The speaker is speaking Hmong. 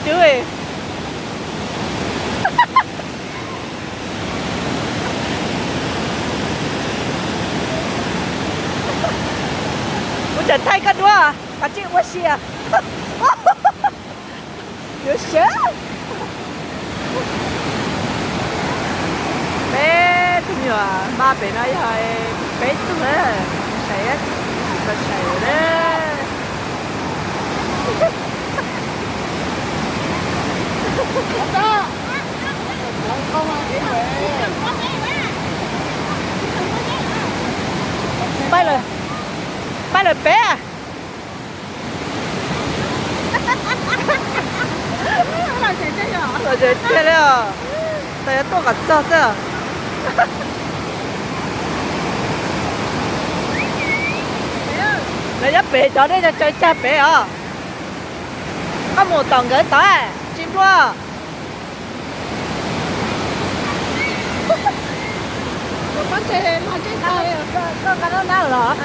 Xwb. Kuv tseem thaij koj duab, koj tsis ua siab. Yuav siab. Peb tus me nyuam npaj pem no yog peb tug, sai, tsis tau sai lawm. Pab lawm, pab lawm peb. Los tsev tiag li os. Tas yuav tuaj kom txog xwb. Lawv nyob pem cov dej cog tsawv cag pem os. Koj mus tom nkawd tod, tsis npluaj. Koj nqa nab nab los.